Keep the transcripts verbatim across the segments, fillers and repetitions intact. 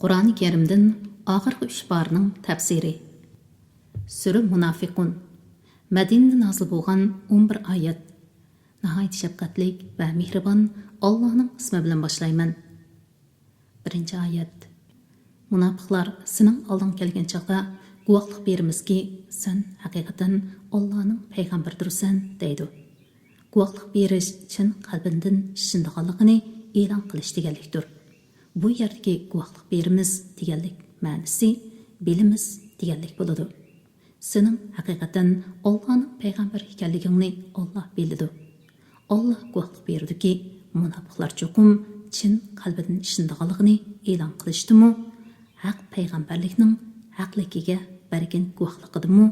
قۇرئانى كەرىمدىن ئاخىرقى ئۈچ پارىنىڭ تەپسىرى. سۈرە مۇنافىقۇن. مەدىنىدە نازىل بولغان ئون بىر ئايەت. ناھايىتى شەپقەتلىك ۋە مېھرىبان ئاللاھنىڭ ئىسمى بىلەن باشلايمەن. بىرىنچى ئايەت. مۇناپىقلار سېنىڭ ئالدىڭغا كەلگەن چاغدا، گۇۋاھلىق بېرىمىزكى، سەن ھەقىقەتەن ئاللانىڭ پەيغەمبىرىدۇرسەن، دەيدۇ. گۇۋاھلىق بېرىش چىن قەلبىڭدىن ئىشىنىدىغانلىقىنى ئېلان قىلىش دېگەنلىكتۇر. بۇ يەردىكى گۇۋاھلىق بېرىمىز دېگەنلىك مەنىسى بىلىمىز دېگەنلىك بولىدۇ. سېنىڭ ھەقىقەتەن ئاللانىڭ پەيغەمبىرى ئىكەنلىكىڭنى ئاللا بىلىدۇ. ئاللا گۇۋاھلىق بېرىدۇكى، مۇناپىقلار چوقۇم چىن قەلبىدىن ئىشىنىدىغانلىقىنى ئېلان قىلىشتىمۇ، ھەق پەيغەمبەرلىكنىڭ ھەقلىكىگە بەرگەن گۇۋاھلىقىدىمۇ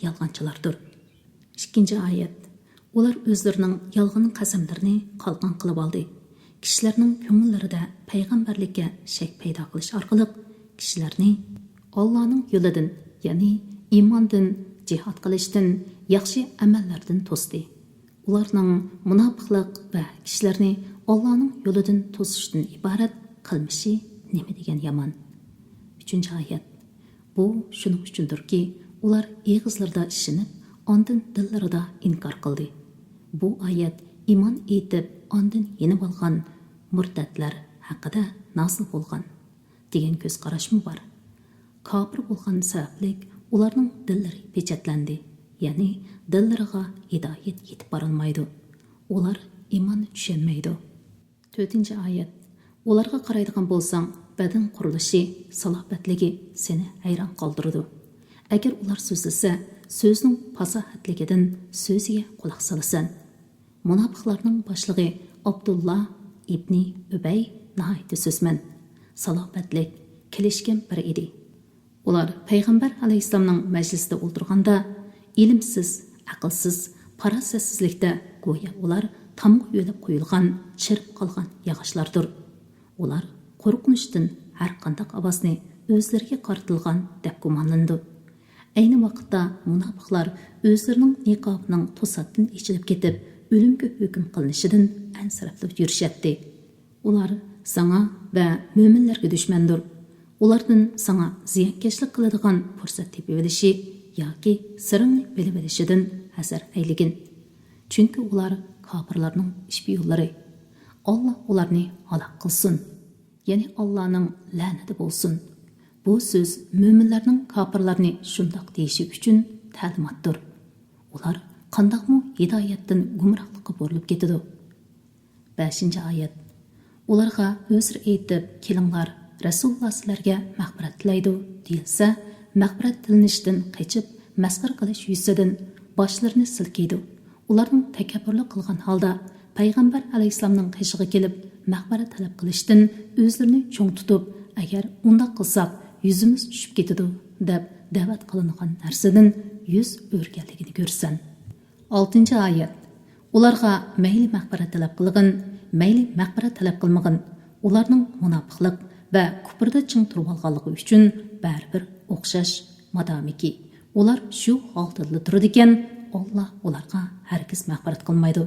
يالغانچىلاردۇر. ئىككىنچى ئايەت. ئۇلار ئۆزلىرىنىڭ يالغان قەسەملىرىنى قالقان قىلىۋالدى. كىشىلەرنىڭ كۆڭۈللىرىدە پەيغەمبەرلىككە شەك پەيدا قىلىش ئارقىلىق كىشىلەرنى ئاللانىڭ يولىدىن، يەنى ئىماندىن، جىھاد قىلىشتىن، ياخشى ئەمەللەردىن توستى. ئۇلارنىڭ مۇناپىقلىق ۋە كىشىلەرنى ئاللانىڭ يولىدىن توسۇشتىن ئىبارەت قىلمىشى نېمە دېگەن يامان! ئۈچىنچى ئايەت. بۇ شۇنىڭ ئۈچۈندۇركى، ئۇلار ئېغىزلىرىدا ئىشىنىپ، ئاندىن دىللىرىدا ئىنكار قىلدى. بۇ ئايەت ئىمان ئېيتىپ، ئاندىن يېنىۋالغان مۇرتەتلەر ھەققىدە نازىل بولغان، دېگەن كۆز قاراشمۇ بار. كاپىر بولغان سەۋەبلىك ئۇلارنىڭ دىللىرى پېچەتلەندى، يەنى دىللىرىغا ھىدايەت يېتىپ بارالمايدۇ. ئۇلار ئىماننى چۈشەنمەيدۇ. تۆتىنچى ئايەت. ئۇلارغا قارايدىغان بولساڭ، بەدەن قۇرۇلۇشى، سالاپەتلىكى سېنى ھەيران قالدۇرىدۇ. ئەگەر ئۇلار سۆزلىسە، سۆزىنىڭ پاساھەتلىكىدىن سۆزىگە قۇلاق سالىسەن. مۇناپىقلارنىڭ باشلىقى ئابدۇللا ئىبنى ئۈبەي ناھايىتى سۆزمەن، سالاپەتلىك، كېلىشكەن بىرى ئىدى. ئۇلار پەيغەمبەر ئەلەيھىسسالامنىڭ مەجلىسىدە ئولتۇرغاندا، ئىلىمسىز، ئەقىلسىز، پاراسەتسىزلىكتە گويا ئۇلار تامغا يۆلەپ قويۇلغان چىرىپ قالغان ياغاچلاردۇر. ئۇلار قورقۇنچتىن ھەرقانداق ئاۋازنى ئۆزلىرىگە قارىتىلغان دەپ گۇمانلىنىدۇ. ئەينى ۋاقىتتا مۇناپىقلار ئۆزلىرىنىڭ نىقابىنىڭ توساتتىن ئېچىلىپ كېتىپ، ئۆلۈمگە ھۆكۈم قىلىنىشىدىن ئەنسىرەپلا يۈرۈشەتتى. ئۇلار ساڭا ۋە مۆمىنلەرگە دۈشمەندۇر. ئۇلاردىن ساڭا زىيانكەشلىك قىلىدىغان پۇرسەت تېپىۋېلىشى ياكى سىرىڭنى بىلىۋېلىشىدىن ھەزەر ئەيلىگىن. چۈنكى ئۇلار كاپىرلارنىڭ ئىشپىيونلىرى. ئاللا ئۇلارنى ھالاك قىلسۇن. يەنى ئاللانىڭ لەنىتى بولسۇن. بۇ سۆز مۆمىنلەرنىڭ كاپىرلارنى شۇنداق دېيىشى ئۈچۈن تەلىماتتۇر. ئۇلار قانداقمۇ ھىدايەتتىن گۇمراھلىققا بۇرۇلۇپ كېتىدۇ. بەشىنچى ئايەت. ئۇلارغا ئۆزرە ئېيتىپ، كېلىڭلار، رەسۇلۇللا سىلەرگە مەغپىرەت تىلەيدۇ، دېيىلسە، مەغپىرەت تىلىنىشتىن قېچىپ، مەسخىرە قىلىش يۈزىسىدىن باشلىرىنى سىلكىيدۇ. ئۇلارنىڭ تەكەببۇرلۇق قىلغان ھالدا پەيغەمبەر ئەلەيھىسسالامنىڭ قېشىغا كېلىپ، مەغپىرەت تەلەپ قىلىشتىن ئۆزلىرىنى چوڭ تۇتۇپ، ئەگەر ئۇنداق قىلساق، يۈزىمىز چۈشۈپ كېتىدۇ، دەپ دەۋەت قىلىنغان نەرسىدىن يۈز ئۆرۈگەنلىكىنى كۆرىسەن. ئالتىنچى ئايەت. ئۇلارغا مەيلى مەغپىرەت تەلەپ قىلغىن، مەيلى مەغپىرەت تەلەپ قىلمىغىن، ئۇلارنىڭ مۇناپىقلىق ۋە كۇپرىدا چىڭ تۇرۇۋالغانلىقى ئۈچۈن بەرىبىر ئوخشاش. مادامىكى ئۇلار شۇ ھالدىلا تۇرىدىكەن، ئاللا ئۇلارغا ھەرگىز مەغپىرەت قىلمايدۇ.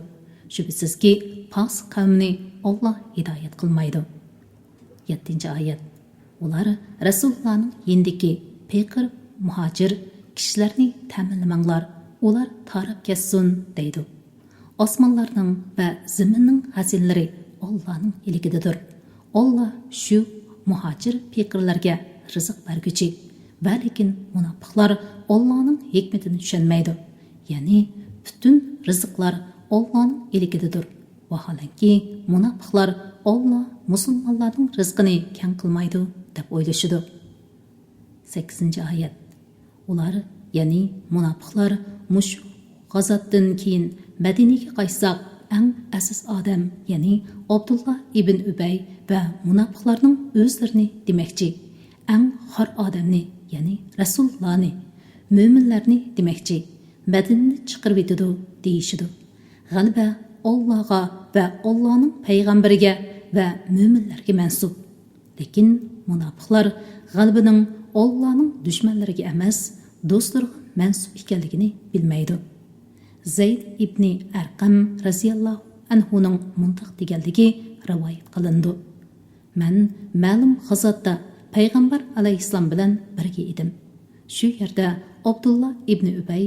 شۈبھىسىزكى، پاسىق قەۋمنى ئاللا ھىدايەت قىلمايدۇ. يەتتىنچى ئايەت. ئۇلار رەسۇلۇللانىڭ يېنىدىكى پېقىر مۇھاجىر كىشىلەرنى تەمىنلىمەڭلار، ئۇلار تاراپ كەتسۇن، دەيدۇ. ئاسمانلارنىڭ ۋە زېمىننىڭ خەزىنىلىرى ئاللانىڭ ئىلكىدىدۇر. ئاللا شۇ مۇھاجىر پېقىرلەرگە رىزىق بەرگۈچى. ۋە لېكىن مۇناپىقلار ئاللانىڭ ھېكمىتىنى چۈشەنمەيدۇ. يەنى پۈتۈن رىزىقلار ئاللانىڭ ئىلكىدىدۇر. ۋاھالەنكى، مۇناپىقلار ئاللا مۇسۇلمانلارنىڭ رىزقىنى كەڭ قىلمايدۇ، دەپ ئويلىشىدۇ. سەككىزىنچى ئايەت. ئۇلار، يەنى مۇناپىقلار، مۇشۇ غازاتتىن كېيىن مەدىنىگە قايتساق، ئەڭ ئەزىز ئادەم، يەنى ئابدۇللا ئىبن ئۈبەي ۋە مۇناپىقلارنىڭ ئۆزلىرىنى دېمەكچى، ئەڭ خار ئادەمنى، يەنى رەسۇلۇللانى، مۆمىنلەرنى دېمەكچى، مەدىنىدىن چىقىرىۋېتىدۇ، دېيىشىدۇ. غەلىبە ئاللاغا ۋە ئاللانىڭ پەيغەمبىرىگە ۋە مۆمىنلەرگە مەنسۇپ. لېكىن مۇناپىقلار غەلىبىنىڭ ئاللانىڭ دۈشمەنلىرىگە ئەمەس، دوستلىرىغا مەنسۇپ ئىكەنلىكىنى بىلمەيدۇ. زەيد ئىبنى ئەرقەم رەزىياللاھۇ ئەنھۇنىڭ مۇنداق دېگەنلىكى رىۋايەت قىلىنىدۇ: مەن مەلۇم غازاتتا پەيغەمبەر ئەلەيھىسسالام بىلەن بىرگە ئىدىم. شۇ يەردە ئابدۇللا ئىبنى ئۈبەي،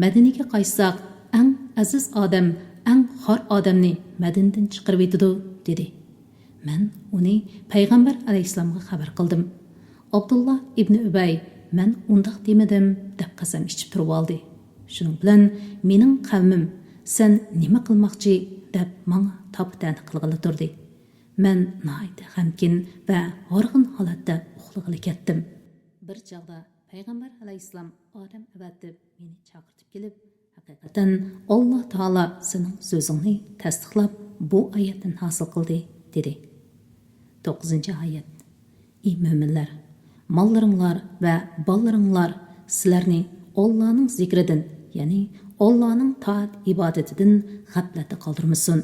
«مەدىنىگە قايتساق، ئەڭ ئەزىز ئادەم، ئەڭ خار ئادەمنى مەدىنىدىن چىقىرىۋېتىدۇ» دېدى. مەن ئۇنى پەيغەمبەر ئەلەيھىسسالامغا خەۋەر قىلدىم. ئابدۇللا ئىبنى ئۈبەي، «مەن ئۇنداق دېمىدىم» دەپ قەسەم ئىچىپ تۇرۇۋالدى. شۇنىڭ بىلەن مېنىڭ قەۋمىم، «سەن نېمە قىلماقچى؟» دەپ ماڭا تاپا-تەنە قىلغىلى تۇردى. مەن ناھايىتى غەمكىن ۋە ھارغىن ھالەتتە ئۇخلىغىلى كەتتىم. بىر چاغدا پەيغەمبەر ئەلەيھىسسالام ئادەم ئەۋەتىپ مېنى چاقىرتىپ كېلىپ، «ھەقىقەتەن ئاللا تائالا سېنىڭ سۆزۈڭنى تەستىقلاپ، بۇ ئايەتتىن ھاسىل قىلدى» دېدى. توققۇزىنچى ئايەت. ئى مۆمىنلەر! ماللىرىڭلار ۋە بالىلىرىڭلار سىلەرنى ئاللانىڭ زىكرىدىن، يەنى ئاللانىڭ تائەت ئىبادىتىدىن غەپلەتتە قالدۇرمىسۇن.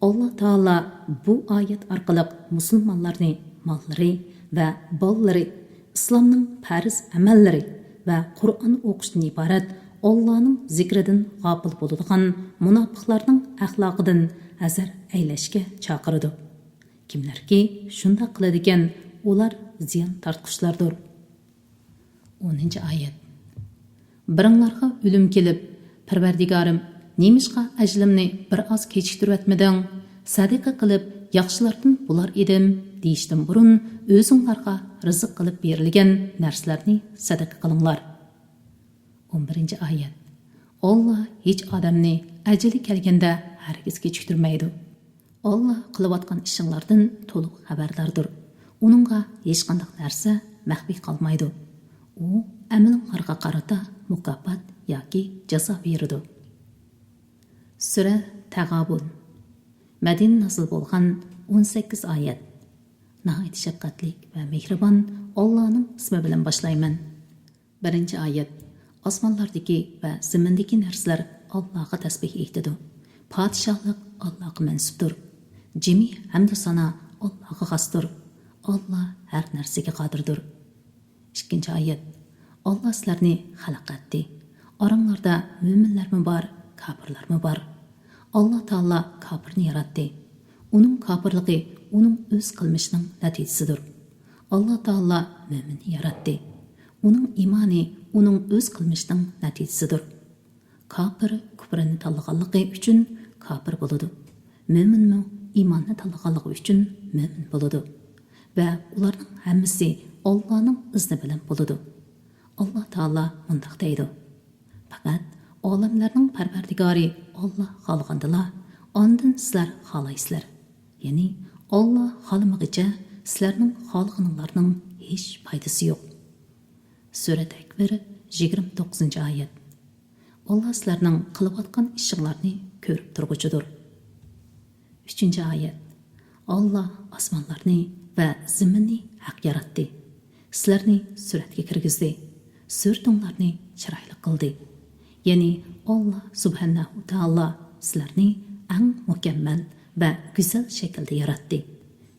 ئاللا تائالا بۇ ئايەت ئارقىلىق مۇسۇلمانلارنى ماللىرى ۋە بالىلىرى، ئىسلامنىڭ پەرز ئەمەللىرى ۋە قۇرئان ئوقۇشتىن ئىبارەت ئاللانىڭ زىكرىدىن غاپىل بولىدىغان مۇناپىقلارنىڭ ئەخلاقىدىن ھەزەر ئەيلەشكە چاقىرىدۇ. كىملەركى شۇنداق قىلىدىكەن، ئۇلار زىيان تارتقۇچىلاردۇر. ئونىنچى ئايەت. بىرىڭلارغا ئۆلۈم كېلىپ، «پەرۋەردىگارىم، نېمىشقا ئەجىلىمنى بىر ئاز كېچىكتۈرۈۋەتمىدىڭ؟ سەدىقە قىلىپ، ياخشىلاردىن بولار ئىدىم» دېيىشتىن بۇرۇن، ئۆزۈڭلارغا رىزىق قىلىپ بېرىلگەن نەرسىلەرنى سەدىقە قىلىڭلار. ئون بىرىنچى ئايەت. ئاللا ھېچ ئادەمنى ئەجىلى كەلگەندە ھەرگىز كېچىكتۈرمەيدۇ. ئاللا قىلىۋاتقان ئىشىڭلاردىن تولۇق خەۋەرداردۇر. ئۇنىڭغا ھېچقانداق نەرسە مەخپىي قالمايدۇ. ئۇ ئەمىلىڭلارغا قارىتا مۇكاپات ياكى جازا بېرىدۇ. سۈرە تەغابۇن. مەدىنە نازىل بولغان. ئون سەككىز ئايەت. ناھايىتى شەپقەتلىك ۋە مېھرىبان ئاللانىڭ ئىسمى بىلەن باشلايمەن. بىرىنچى ئايەت. ئاسمانلاردىكى ۋە زېمىندىكى نەرسىلەر ئاللاغا تەسبىھ ئېيتىدۇ. پادىشاھلىق ئاللاغا مەنسۇپتۇر. جىمى ھەمدۇ سانا ئاللاغا خاستۇر. ئاللا ھەر نەرسىگە قادىردۇر. ئىككىنچى ئايەت. ئاللا سىلەرنى خەلق ئەتتى. ئاراڭلاردا مۆمىنلەرمۇ بار، كاپىرلارمۇ بار. ئاللا تائالا كاپىرنى ياراتتى. ئۇنىڭ كاپىرلىقى ئۇنىڭ ئۆز قىلمىشىنىڭ نەتىجىسىدۇر. ئاللا تائالا مۆمىننى ياراتتى. ئۇنىڭ ئىمانى ئۇنىڭ ئۆز قىلمىشىنىڭ نەتىجىسىدۇر. كاپىر كۇپرىنى تاللىغانلىقى ئۈچۈن كاپىر بولىدۇ. مۆمىنمۇ ئىماننى تاللىغانلىقى ئۈچۈن مۆمىن بولىدۇ. ۋە ئۇلارنىڭ ھەممىسى ئاللانىڭ ئىزنى بىلەن بولىدۇ. ئاللا تائالا مۇنداق دەيدۇ: پەقەت ئالەملەرنىڭ پەرۋەردىگارى ئاللا خالىغاندىلا، ئاندىن سىلەر خالايسىلەر. يەنى ئاللا خالىمىغىچە سىلەرنىڭ خالىغىنىڭلارنىڭ ھېچ پايدىسى يوق. سۈرە تەكۋىر، يىگىرمە توققۇزىنچى ئايەت. ئاللا سىلەرنىڭ قىلىۋاتقان ئىشىڭلارنى كۆرۈپ تۇرغۇچىدۇر. ئۈچىنچى ئايەت. ئاللا ئاسمانلارنى ۋە زېمىننى ھەق ياراتتى. سىلەرنى سۈرەتكە كىرگۈزدى. سۈرىتىڭلارنى چىرايلىق قىلدى. يەنى ئاللا سۇبھانەھۇ تائالا سىلەرنى ئەڭ مۇكەممەل ۋە گۈزەل شەكىلدە ياراتتى.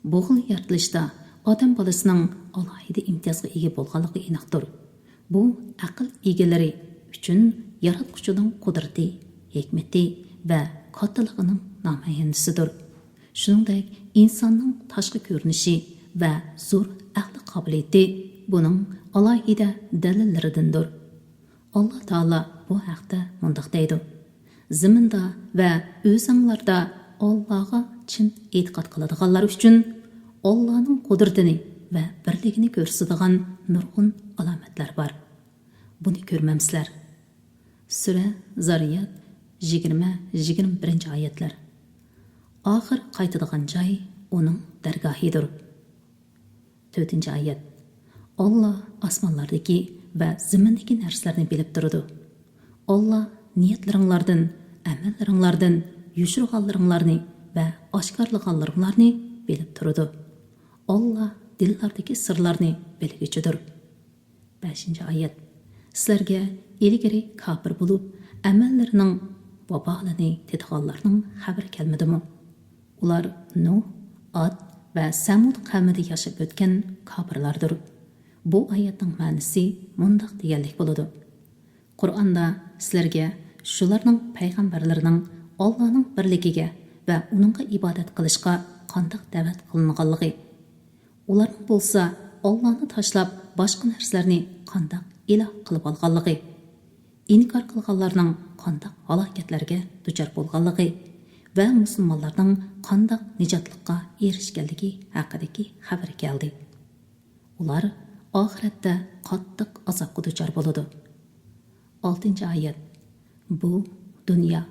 بۇ خىل يارىتىلىشتا ئادەم بالىسىنىڭ ئالاھىدە ئىمتىيازغا ئىگە بولغانلىقى ئېنىقتۇر. بۇ ئەقىل ئىگىلىرى ئۈچۈن ياراتقۇچىنىڭ قۇدرىتى، ھېكمىتى ۋە كاتتىلىقىنىڭ نامايەندىسىدۇر. شۇنىڭدەك ئىنساننىڭ تاشقى كۆرۈنۈشى ۋە زور ئەقلىي قابىلىيىتى بۇنىڭ ئالاھىدە دەلىللىرىدىندۇر. ئاللا تائالا بۇ ھەقتە مۇنداق دەيدۇ: زېمىندا ۋە ئۆزەڭلاردا ئاللاغا چىن ئېتىقاد قىلىدىغانلار ئۈچۈن ئاللانىڭ قۇدرىتىنى ۋە بىرلىكىنى كۆرسىتىدىغان نۇرغۇن ئالامەتلەر بار. بۇنى كۆرمەمسىلەر؟ سۈرە زارىيات، يىگىرمە، يىگىرمە بىرىنچى ئايەتلەر. ئاخىر قايتىدىغان جاي ئۇنىڭ دەرگاھىدۇر. تۆتىنچى ئايەت. ئاللا ئاسمانلاردىكى ۋە زېمىندىكى نەرسىلەرنى بىلىپ تۇرىدۇ. ئاللا نىيەتلىرىڭلاردىن، ئەمەللىرىڭلاردىن يوشۇرغانلىرىڭلارنى ۋە ئاشكارىلىغانلىرىڭلارنى بىلىپ تۇرىدۇ. ئاللا دىللاردىكى سىرلارنى بىلگۈچىدۇر. بەشىنچى ئايەت. سىلەرگە ئىلگىرى كاپىر بولۇپ، ئەمەللىرىنىڭ ۋابالىنى تېتىغانلارنىڭ خەۋىرى كەلمىدىمۇ؟ ئۇلار نۇھ، ئاد ۋە سەمۇد قەۋمىدە ياشاپ ئۆتكەن كاپىرلاردۇر. بۇ ئايەتنىڭ مەنىسى مۇنداق دېگەنلىك بولىدۇ: قۇرئاندا سىلەرگە شۇلارنىڭ پەيغەمبەرلىرىنىڭ ئاللانىڭ بىرلىكىگە ۋە ئۇنىڭغا ئىبادەت قىلىشقا قانداق دەۋەت قىلىنغانلىقى، ئۇلارنىڭ بولسا ئاللانى تاشلاپ باشقا نەرسىلەرنى قانداق ئىلاھ قىلىۋالغانلىقى، ئىنكار قىلغانلارنىڭ قانداق ھالاكەتلەرگە دۇچار بولغانلىقى ۋە مۇسۇلمانلارنىڭ قانداق نىجاتلىققا ئېرىشكەنلىكى ھەققىدىكى خەۋىرى كەلدى. ئۇلار ئاخىرەتتە قاتتىق ئازابقا دۇچار بولىدۇ. ئالتىنچى ئايەت. بۇ دۇنيا،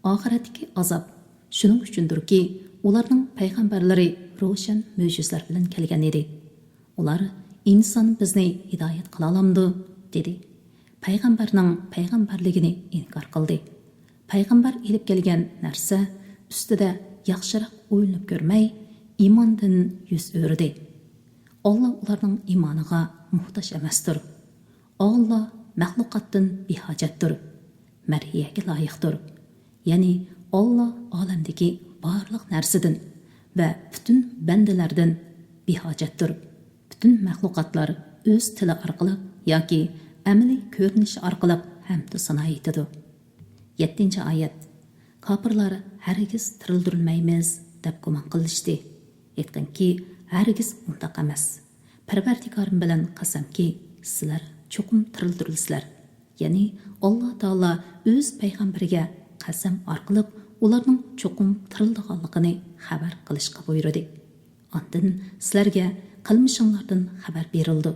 ئاخىرەتتىكى ئازاب شۇنىڭ ئۈچۈندۇركى، ئۇلارنىڭ پەيغەمبەرلىرى روشەن مۆجىزىلەر بىلەن كەلگەن ئىدى. ئۇلار، «ئىنسان بىزنى ھىدايەت قىلالامدۇ؟» دېدى. پەيغەمبەرنىڭ پەيغەمبەرلىكىنى ئىنكار قىلدى. پەيغەمبەر ئېلىپ كەلگەن نەرسە ئۈستىدە ياخشىراق ئويلىنىپ كۆرمەي، ئىماندىن يۈز ئۆرۈدى. ئاللا ئۇلارنىڭ ئىمانىغا موھتاج ئەمەستۇر. ئاللا مەخلۇقاتتىن بىھاجەتتۇر. مەرھىيەگە لايىقتۇر. يەنى ئاللا ئالەمدىكى بارلىق نەرسىدىن ۋە پۈتۈن بەندىلەردىن بىھاجەتتۇر. پۈتۈن مەخلۇقاتلار ئۆز تىلى ئارقىلىق ياكى ئەمەلىي كۆرۈنۈشى ئارقىلىق ھەمدۇ سانا ئېيتىدۇ. يەتتىنچى ئايەت. كاپىرلار ھەرگىز تىرىلدۈرۈلمەيمىز دەپ گۇمان قىلىشتى. ئېيتقىنكى، ھەرگىز ئۇنداق ئەمەس. پەرۋەردىگارىم بىلەن قەسەمكى، سىلەر چوقۇم تىرىلدۈرۈلىسىلەر. يەنى ئاللا تائالا ئۆز پەيغەمبىرىگە قەسەم ئارقىلىق ئۇلارنىڭ چوقۇم تىرىلىدىغانلىقىنى خەۋەر قىلىشقا بۇيرۇدى. ئاندىن سىلەرگە قىلمىشىڭلاردىن خەۋەر بېرىلىدۇ.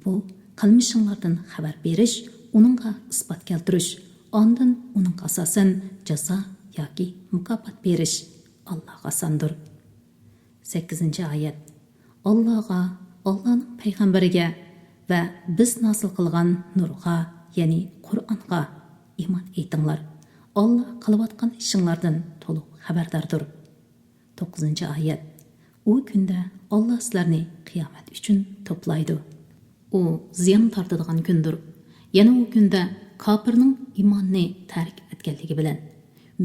بۇ قىلمىشىڭلاردىن خەۋەر بېرىش، ئۇنىڭغا ئىسپات كەلتۈرۈش، ئاندىن ئۇنىڭغا ئاساسەن جازا ياكى مۇكاپات بېرىش ئاللاغا ئاساندۇر. سەككىزىنچى ئايەت. ئاللاغا، ئاللانىڭ پەيغەمبىرىگە ۋە بىز نازىل قىلغان نۇرغا، يەنى قۇرئانغا ئىمان ئېيتىڭلار. ئاللا قىلىۋاتقان ئىشىڭلاردىن تولۇق خەۋەرداردۇر. توققۇزىنچى ئايەت. ئۇ كۈندە ئاللا سىلەرنى قىيامەت ئۈچۈن توپلايدۇ. ئۇ زىيان تارتىدىغان كۈندۇر. يەنە ئۇ كۈندە كاپىرنىڭ ئىماننى تەرك ئەتكەنلىكى بىلەن،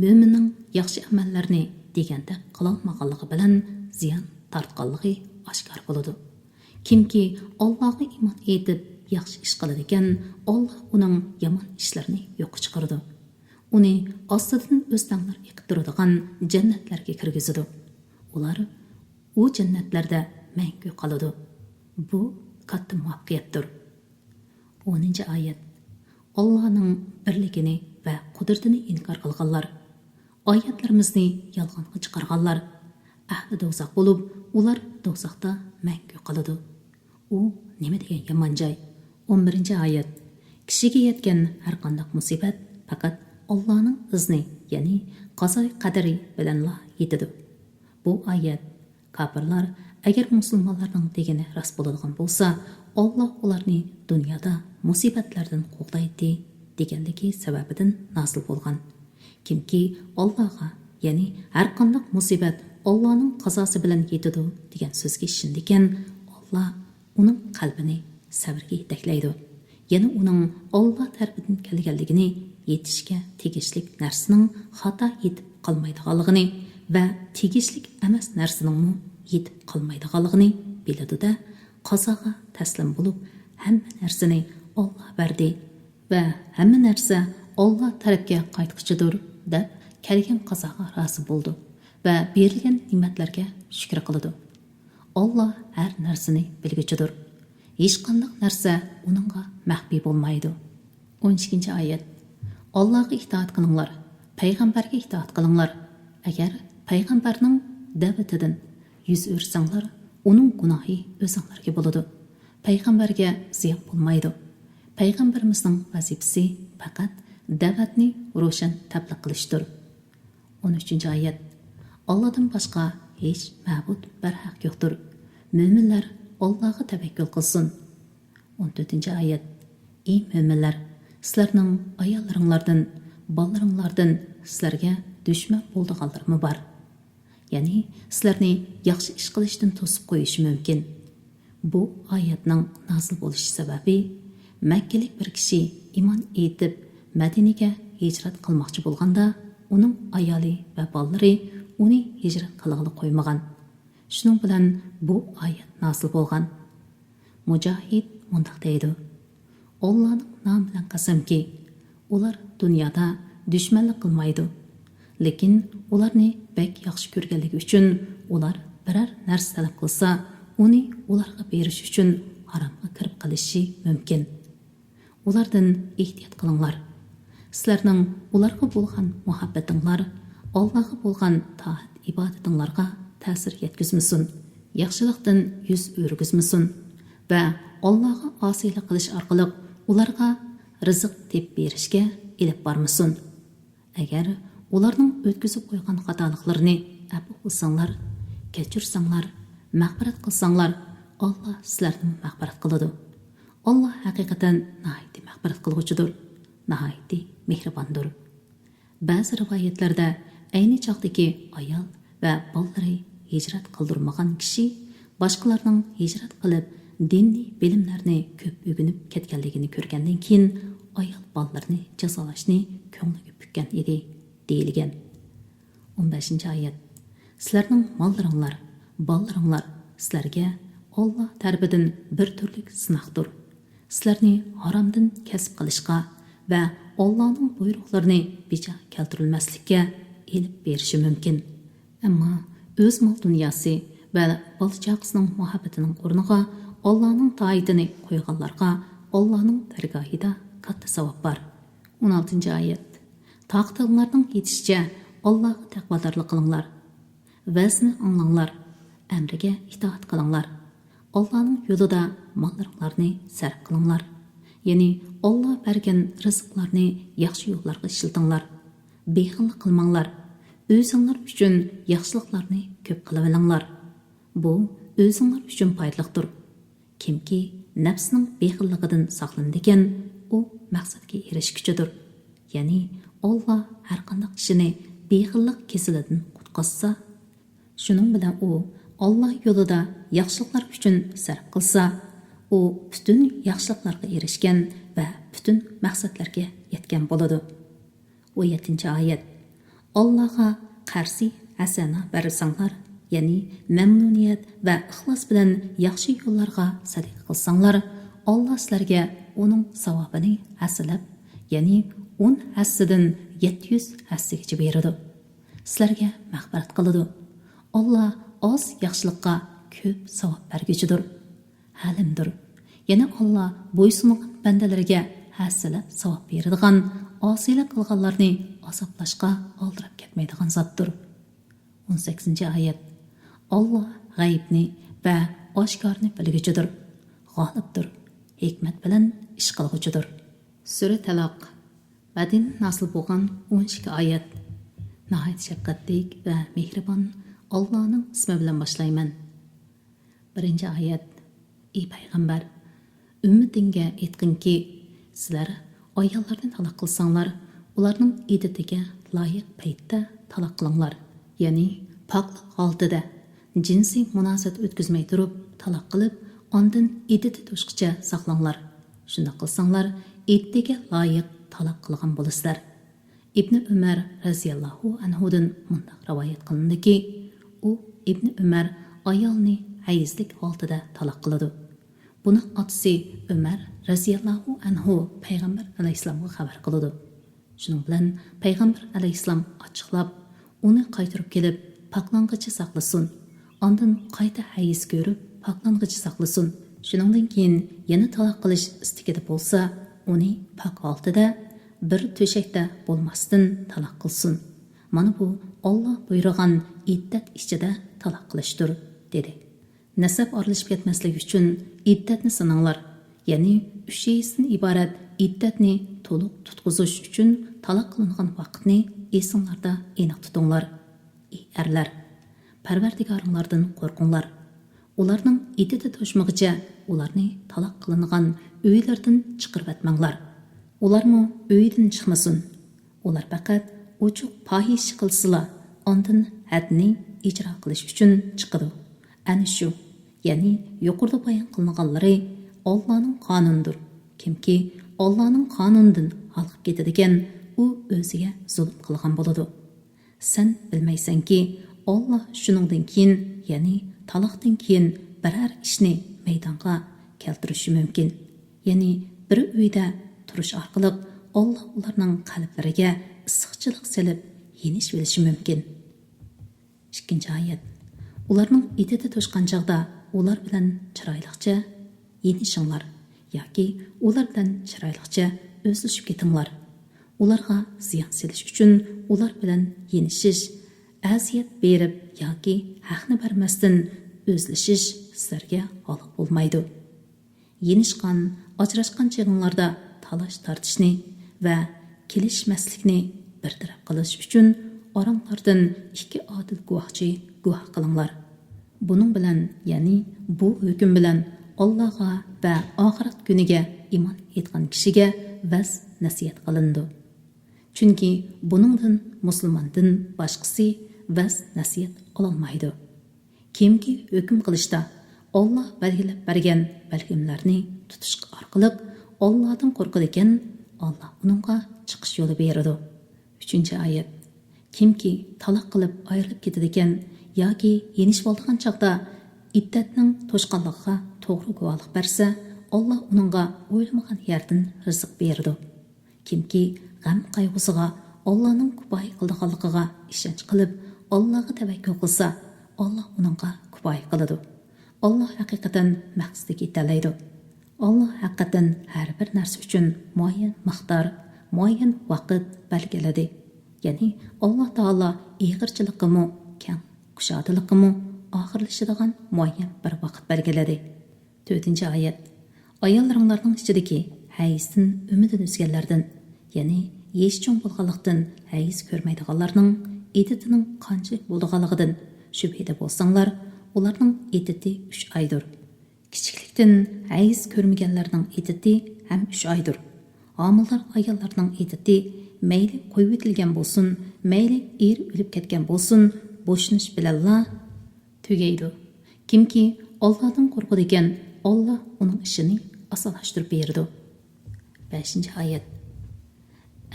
مۆمىننىڭ ياخشى ئەمەللىرىنى دېگەندەك قىلالمىغانلىقى بىلەن زىيان تارتقانلىقى ئاشكارا بولىدۇ. كىمكى ئاللاغا ئىمان ئېيتىپ ياخشى ئىش قىلىدىكەن، ئاللا ئۇنىڭ يامان ئىشلىرىنى يوققا چىقىرىدۇ. ئۇنى ئاستىدىن ئۆستەڭلەر ئېقىپ تۇرىدىغان جەننەتلەرگە كىرگۈزىدۇ. ئۇلار ئۇ جەننەتلەردە مەڭگۈ قالىدۇ. بۇ كاتتا مۇۋەپپەقىيەتتۇر. ئونىنچى ئايەت. ئاللانىڭ بىرلىكىنى ۋە قۇدرىتىنى ئىنكار قىلغانلار، ئايەتلىرىمىزنى يالغانغا چىقارغانلار ئەھلى دوزاخ بولۇپ، ئۇلار دوزاختا مەڭگۈ قالىدۇ. ئۇ نېمە دېگەن يامان جاي! ئون بىرىنچى ئايەت. كىشىگە يەتكەن ھەرقانداق مۇسىبەت پەقەت ئاللانىڭ ئىزنى، يەنى قازاي قەدىرى بىلەنلا يېتىدۇ. بۇ ئايەت، كاپىرلار، ئەگەر مۇسۇلمانلارنىڭ دېگىنى راست بولىدىغان بولسا، ئاللا ئۇلارنى دۇنيادا مۇسىبەتلەردىن قوغدايتتى، دېگەنلىكى سەۋەبىدىن نازىل بولغان. كىمكى ئاللاغا، يەنى ھەرقانداق مۇسىبەت ئاللانىڭ قازاسى بىلەن يېتىدۇ دېگەن سۆزگە ئىشىنىدىكەن، ئاللا ئۇنىڭ قەلبىنى سەۋرگە يېتەكلەيدۇ. يەنە ئۇنىڭ ئاللا تەرىپىدىن كەلگەنلىكىنى، يېتىشكە تېگىشلىك نەرسىنىڭ خاتا يېتىپ قالمايدىغانلىقىنى ۋە تېگىشلىك ئەمەس نەرسىنىڭمۇ يېتىپ قالمايدىغانلىقىنى بىلىدۇ-دە، قازاغا تەسلىم بولۇپ، ھەممە نەرسىنى ئاللا بەردى ۋە ھەممە نەرسە ئاللا تەرەپكە قايتقۇچىدۇر، دەپ كەلگەن قازاغا رازى بولىدۇ ۋە بېرىلگەن نېمەتلەرگە شۈكۈر قىلىدۇ. ئاللا ھەر نەرسىنى بىلگۈچىدۇر. ھېچقانداق نەرسە ئۇنىڭغا مەخپىي بولمايدۇ. ئون ئىككىنچى ئايەت. ئاللاغا ئىتائەت قىلىڭلار، پەيغەمبەرگە ئىتائەت قىلىڭلار. ئەگەر پەيغەمبەرنىڭ دەۋىتىدىن يۈز ئۆرۈسەڭلار، ئۇنىڭ گۇناھى ئۆزۈڭلارگە بولىدۇ. پەيغەمبەرگە زىيان بولمايدۇ. پەيغەمبىرىمىزنىڭ ۋەزىپىسى پەقەت دەۋەتنى روشەن تەبلىغ قىلىشتۇر. ئون ئۈچىنچى ئايەت. ئاللادىن باشقا ھېچ مەبۇد بەرھەق يوقتۇر. مۆمىنلەر ئاللاغا تەۋەككۈل قىلسۇن. ئون تۆتىنچى ئايەت. ئى مۆمىنلەر، سىلەرنىڭ ئاياللىرىڭلاردىن، بالىلىرىڭلاردىن سىلەرگە دۈشمەن بولىدىغانلىرىمۇ بار. يەنى سىلەرنى ياخشى ئىش قىلىشتىن توسۇپ قويۇشى مۇمكىن. بۇ ئايەتنىڭ نازىل بولۇش سەۋەبى، مەككىلىك بىر كىشى ئىمان ئېيتىپ، مەدىنىگە ھىجرەت قىلماقچى بولغاندا، ئۇنىڭ ئايالى ۋە بالىلىرى ئۇنى ھىجرەت قىلغىلى قويمىغان. شۇنىڭ بىلەن بۇ ئايەت نازىل بولغان. مۇجاھىد مۇنداق دەيدۇ: ئاللانىڭ نامى بىلەن قەسەمكى، ئۇلار دۇنيادا دۈشمەنلىك قىلمايدۇ. لېكىن ئۇلارنى بەك ياخشى كۆرگەنلىكى ئۈچۈن، ئۇلار بىرەر نەرسە تەلەپ قىلسا، ئۇنى ئۇلارغا بېرىش ئۈچۈن ھارامغا كىرىپ قېلىشى مۇمكىن. ئۇلاردىن ئېھتىيات قىلىڭلار. سىلەرنىڭ ئۇلارغا بولغان مۇھەببىتىڭلار ئاللاغا بولغان تائەت ئىبادىتىڭلارغا تەسىر يەتكۈزمىسۇن، ياخشىلىقتىن يۈز ئۆرۈگۈزمىسۇن ۋە ئاللاغا ئاسىيلىق قىلىش ئارقىلىق ئۇلارغا رىزىق تېپىپ بېرىشكە ئېلىپ بارمىسۇن. ئەگەر ئۇلارنىڭ ئۆتكۈزۈپ قويغان خاتالىقلىرىنى ئەپۇ قىلساڭلار، كەچۈرسەڭلار، مەغپىرەت قىلساڭلار، ئاللا سىلەرنىمۇ مەغپىرەت قىلىدۇ. ئاللا ھەقىقەتەن ناھايىتى مەغپىرەت قىلغۇچىدۇر، ناھايىتى مېھرىباندۇر. بەزى رىۋايەتلەردە ئەينى چاغدىكى ئايال ۋە بالىلىرى ھىجرەت قىلدۇرمىغان كىشى باشقىلارنىڭ ھىجرەت قىلىپ، دىنىي بىلىملەرنى كۆپ ئۆگىنىپ كەتكەنلىكىنى كۆرگەندىن كېيىن، ئايال بالىلىرىنى جازالاشنى كۆڭلىگە پۈككەن ئىدى، دېيىلگەن. ئون بەشىنچى ئايەت. سىلەرنىڭ ماللىرىڭلار، بالىلىرىڭلار سىلەرگە ئاللا تەرىپىدىن بىر تۈرلۈك سىناقتۇر. سىلەرنى ھارامدىن كەسىپ قىلىشقا ۋە ئاللانىڭ بۇيرۇقلىرىنى بىجا كەلتۈرۈلمەسلىككە ئېلىپ بېرىشى مۇمكىن. ئەمما ئۆز مال-دۇنياسى ۋە بالا-چاقىسىنىڭ مۇھەببىتىنىڭ ئورنىغا ئاللانىڭ تائىتىنى قويغانلارغا ئاللانىڭ دەرگاھىدا كاتتا ساۋاب بار. ئون ئالتىنچى ئايەت. تاقىتىڭلارنىڭ يېتىشىچە ئاللاغا تەقۋادارلىق قىلىڭلار. ۋەزنى ئاڭلاڭلار، ئەمرىگە ئىتائەت قىلىڭلار. ئاللانىڭ يولىدا ماللىرىڭلارنى سەرپ قىلىڭلار. يەنى ئاللا بەرگەن رىزىقلارنى ياخشى يوللارغا ئىشلىتىڭلار. بېخىللىق قىلماڭلار. ئۆزۈڭلار ئۈچۈن ياخشىلىقلارنى كۆپ قىلىۋېلىڭلار. بۇ ئۆزۈڭلار ئۈچۈن پايدىلىقتۇر. كىمكى نەپسىنىڭ بېخىللىقىدىن ساقلىنىدىكەن، ئۇ مەقسەتكە ئېرىشكۈچىدۇر. يەنى ئاللا ھەرقانداق كىشىنى بېخىللىق كېسىلىدىن قۇتقۇزسا، شۇنىڭ بىلەن ئۇ ئاللا يولىدا ياخشىلىقلار ئۈچۈن سەرپ قىلسا، ئۇ پۈتۈن ياخشىلىقلارغا ئېرىشكەن ۋە پۈتۈن مەقسەتلەرگە يەتكەن بولىدۇ. ئون يەتتىنچى ئايەت. ئاللاغا قەرزى ھەسەنە بەرسەڭلار، يەنى مەمنۇنىيەت ۋە ئىخلاس بىلەن ياخشى يوللارغا سەدىقە قىلساڭلار، ئاللا سىلەرگە ئۇنىڭ ساۋابىنى ھەسسىلەپ، يەنى ئون ھەسسىدىن يەتتە يۈز ھەسسىگىچە بېرىدۇ. سىلەرگە مەغپىرەت قىلىدۇ. ئاللا ئاز ياخشىلىققا كۆپ ساۋاب بەرگۈچىدۇر. ھەلىمدۇر. يەنى ئاللا بويسۇنغان بەندىلىرىگە ھەسسىلەپ ساۋاب بېرىدىغان، ئاسىيلىق قىلغانلارنى ئازابلاشقا ئالدىراپ كەتمەيدىغان زاتتۇر. ئون سەككىزىنچى ئايەت. ئاللا غەيىبنى ۋە ئاشكارىنى بىلگۈچىدۇر، غالىبتۇر، ھېكمەت بىلەن ئىش قىلغۇچىدۇر. سۈرە تالاق. مەدىنىدىن نازىل بولغان ئون ئىككى ئايەت. ناھايىتى شەپقەتلىك ۋە مېھرىبان ئاللانىڭ ئىسمى بىلەن باشلايمەن. بىرىنچى ئايەت. ئى پەيغەمبەر، ئۈممىتىڭگە ئېيتقىنكى، سىلەر ئاياللارنى تالاق قىلساڭلار، ئۇلارنىڭ ئىددىتىگە لايىق پەيتتە تالاق قىلىڭلار. يەنى پاكلىق ھالىتىدە، جىنسىي مۇناسىۋەت ئۆتكۈزمەي تۇرۇپ تالاق قىلىپ، ئاندىن ئىددىتى توشقىچە ساقلاڭلار. شۇنداق قىلساڭلار، ئىددىتىگە لايىق تالاق قىلغان بولىسىلەر. ئىبنى ئۆمەر رەزىياللاھۇ ئەنھۇدىن مۇنداق رىۋايەت قىلىنىدىكى، ئۇ، ئىبنى ئۆمەر، ئايالنى ھەيزلىك ھالىتىدە تالاق قىلىدۇ. بۇنى ئاتىسى ئۆمەر رەزىياللاھۇ ئەنھۇ پەيغەمبەر ئەلەيھىسسالامغا خەۋەر قىلىدۇ. شۇنىڭ بىلەن پەيغەمبەر ئەلەيھىسسالام ئاچچىقلاپ، ئۇنى قايتۇرۇپ كېلىپ، پاكلانغىچە ساقلىسۇن. ئاندىن قايتا ھەيز كۆرۈپ، پاكلانغىچە ساقلىسۇن. شۇنىڭدىن كېيىن يەنە تالاق قىلىش ئىستىكىدە بولسا، ئۇنى پاك ھالىتىدە، بىر تۆشەكتە بولماستىن تالاق قىلسۇن. مانا بۇ ئاللا بۇيرۇغان ئىددەت ئىچىدە تالاق قىلىشتۇر، دېدى. نەسەب ئارىلىشىپ كەتمەسلىكى ئۈچۈن ئىددەتنى ساناڭلار. يەنى ئۈچ ھەيزدىن ئىبارەت ئىددەتنى تولۇق تۇتقۇزۇش ئۈچۈن تالاق قىلىنغان ۋاقىتنى ئېسىڭلاردا ئېنىق تۇتۇڭلار. ئى ئەرلەر، پەرۋەردىگارىڭلاردىن قورقۇڭلار. ئۇلارنىڭ ئىددىتى توشمىغۇچە ئۇلارنى تالاق قىلىنغان ئۆيلىرىدىن چىقىرىۋەتمەڭلار. ئۇلارمۇ ئۆيىدىن چىقمىسۇن. ئۇلار پەقەت ئوچۇق پاھىشە قىلسىلا، ئاندىن ھەدنى ئىجرا قىلىش ئۈچۈن چىقىدۇ. ئەنە شۇ، يەنى يۇقىرىدا بايان قىلىنغانلىرى ئاللانىڭ قانۇنىدۇر. كىمكى ئاللانىڭ قانۇنىدىن ھالقىپ كېتىدىكەن، ئۇ ئۆزىگە زۇلۇم قىلغان بولىدۇ. سەن بىلمەيسەنكى، ئاللا شۇنىڭدىن كېيىن، يەنى تالاقتىن كېيىن بىرەر ئىشنى مەيدانغا كەلتۈرۈشى مۇمكىن. يەنى بىر ئۆيدە تۇرۇش ئارقىلىق ئاللا ئۇلارنىڭ قەلبلىرىگە ئىسسىقچىلىق سېلىپ، يېنىشىۋېلىشى مۇمكىن. ئىككىنچى ئايەت. ئۇلارنىڭ ئىددىتى توشقان چاغدا ئۇلار بىلەن چىرايلىقچە يېنىشىڭلار ياكى ئۇلار بىلەن چىرايلىقچە ئۆزلىشىپ كېتىڭلار. ئۇلارغا زىيان سېلىش ئۈچۈن ئۇلار بىلەن يېنىشىش، ئەزىيەت بېرىپ ياكى ھەقنى بەرمەستىن ئۆزلىشىش سىلەرگە ھالال بولمايدۇ. يېنىشقان، ئاجراشقان چېغىڭلاردا تالاش-تارتىشنى ۋە كېلىشمەسلىكنى بىر تەرەپ قىلىش ئۈچۈن ئاراڭلاردىن ئىككى ئادىل گۇۋاھچى گۇۋاھ قىلىڭلار. بۇنىڭ بىلەن، يەنى بۇ ھۆكۈم بىلەن ئاللاغا ۋە ئاخىرەت كۈنىگە ئىمان ئېيتقان كىشىگە ۋەز-نەسىھەت قىلىنىدۇ. چۈنكى بۇنىڭدىن مۇسۇلماندىن باشقىسى ۋەز-نەسىھەت ئالالمايدۇ. كىمكى ھۆكۈم قىلىشتا ئاللا بەلگىلەپ بەرگەن بەلگىلىمىلەرنى تۇتۇش ئارقىلىق ئاللادىن قورقىدىكەن، ئاللا ئۇنىڭغا چىقىش يولى بېرىدۇ. ئۈچىنچى ئايەت. كىمكى تالاق قىلىپ ئايرىلىپ كېتىدىكەن ياكى يېنىشىۋالىدىغان چاغدا ئىددەتنىڭ توشقانلىقىغا توغرا گۇۋاھلىق بەرسە، ئاللا ئۇنىڭغا ئويلىمىغان يەردىن رىزىق بېرىدۇ. كىمكى غەم-قايغۇسىغا ئاللانىڭ كۇپايە قىلىدىغانلىقىغا ئىشەنچ قىلىپ، ئاللاغا تەۋەككۈل قىلسا، ئاللا ئۇنىڭغا كۇپايە قىلىدۇ. ئاللا ھەقىقەتەن مەقسىتىگە يېتەلەيدۇ. ئاللا ھەقىقەتەن ھەر بىر نەرسە ئۈچۈن مۇئەييەن مىقدار، مۇئەييەن ۋاقىت بەلگىلىدى. يەنى ئاللا تائالا ئېغىرچىلىققىمۇ، كەڭ كۇشادىلىققىمۇ ئاخىرلىشىدىغان مۇئەييەن بىر ۋاقىت بەلگىلىدى. تۆتىنچى ئايەت. ئاياللىرىڭلارنىڭ ئىچىدىكى ھەيزدىن ئۈمىدىنى ئۈزگەنلەردىن، يەنى يېشى چوڭ بولغانلىقتىن ھەيز كۆرمەيدىغانلارنىڭ ئىددىتىنىڭ قانچىلىك بولىدىغانلىقىدىن شۈبھىدە بولساڭلار، ئۇلارنىڭ ئىددىتى ئۈچ ئايدۇر. كىچىكلىكتىن ھەيز كۆرمىگەنلەرنىڭ ئىددىتى ھەم ئۈچ ئايدۇر. ھامىلىدار ئاياللارنىڭ ئىددىتى مەيلى قويۇۋېتىلگەن بولسۇن، مەيلى ئېرى ئۆلۈپ كەتكەن بولسۇن، بوشىنىش بىلەنلا تۈگەيدۇ. كىمكى ئاللادىن قورقىدىكەن، ئاللا ئۇنىڭ ئىشىنى ئاسانلاشتۇرۇپ بېرىدۇ. بەشىنچى ئايەت.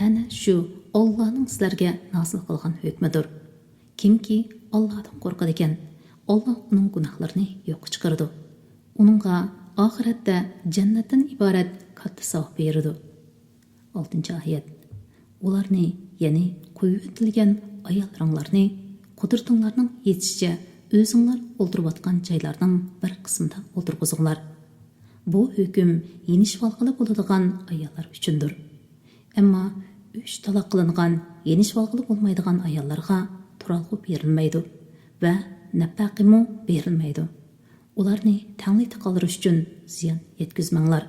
ئەنە شۇ ئاللانىڭ سىلەرگە نازىل قىلغان ھۆكمىدۇر. كىمكى ئاللادىن قورقىدىكەن، ئاللا ئۇنىڭ گۇناھلىرىنى يوققا چىقىرىدۇ. ئۇنىڭغا ئاخىرەتتە جەننەتتىن ئىبارەت كاتتا ساۋاب بېرىدۇ. ئالتىنچى ئايەت. ئۇلارنى، يەنى قويۇۋېتىلگەن ئاياللىرىڭلارنى قۇدرىتىڭلارنىڭ يېتىشىچە ئۆزۈڭلار ئولتۇرۇۋاتقان جايلارنىڭ بىر قىسمىدا ئولتۇرغۇزۇڭلار. بۇ ھۆكۈم يېنىشىۋالغىلى بولىدىغان ئاياللار ئۈچۈندۇر. ئەمما ئۈچ تالاق قىلىنغان، يېنىشىۋالغىلى بولمايدىغان ئاياللارغا تۇرالغۇ بېرىلمەيدۇ ۋە نەپەقىمۇ بېرىلمەيدۇ. ئۇلارنى تەڭلىكتە قالدۇرۇش ئۈچۈن زىيان يەتكۈزمەڭلار.